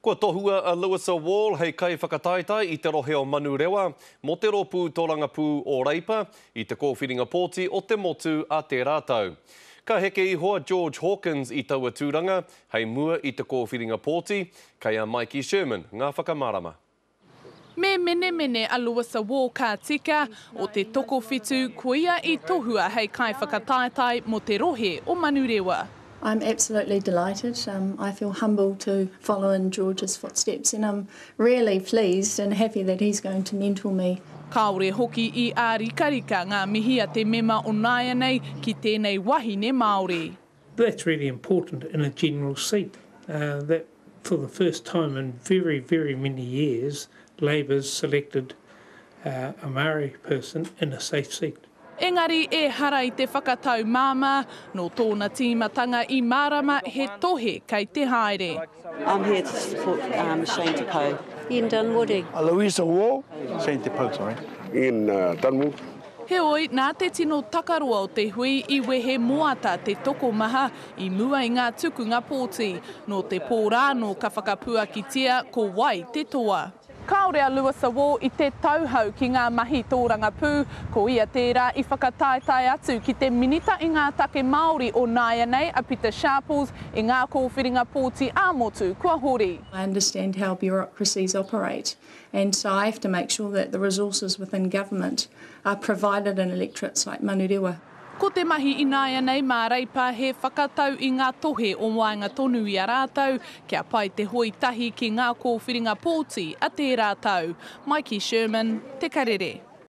Kua tohua a Louisa Wall hei kaiwhakataetae i te rohe o Manurewa mō te Rōpū Torangapū o Reipa i te kōwhiringa pōti o te motu a tērā tau. Ka heke iho a George Hawkins i taua tūranga hei mua i te kōwhiringa pōti, kei a Maiki Sherman ngā whakamārama. Me menemene a Louisa Wall ka tika, o te tokowhitu, koia i tohua hei kaiwhakataetae mō te rohe o Manurewa. I'm absolutely delighted. Um, I feel humble to follow in George's footsteps and I'm really pleased and happy that he's going to mentor me. Kāore hoki i ārikarika ngā mihi a te mema o nāianei ki tēnei wahine Māori. That's really important in a general seat, uh, that for the first time in very, very many years, Labour's selected uh, a Māori person in a safe seat. Engari ehara i te whakatau māmā, nō tōna tīmatanga i mārama he tohe kei te haere. I'm here to support um, Shane Te Pou. Ian Dunwoody. Louisa Wall. Shane Te Pou, sorry. Ian uh, Dunwood. Heoi, nā te tino takaroa o te hui i wehe moata te tokomaha i mua i ngā tukunga pōti. Nō te pō rānō ka whakapuakitia ko wai te toa. Kāore a Louisa Wall i te tauhou ki ngā mahi tōrangapū, ko ia tērā i whakataetae atu ki te Minita i ngā Take Māori o nāianei a Pita Sharples i ngā kōwhiringa pōti ā-motu kua hori. I understand how bureaucracies operate and so I have to make sure that the resources within government are provided in electorates like Manurewa. Ko te mahi ināianei mā Reipa he whakatau i ngā tohe o waenga tonu i a rātou kia pai te hoe tahi ki ngā kōwhiringa pōti a tērā tau. Maiki Sherman, Te Karere.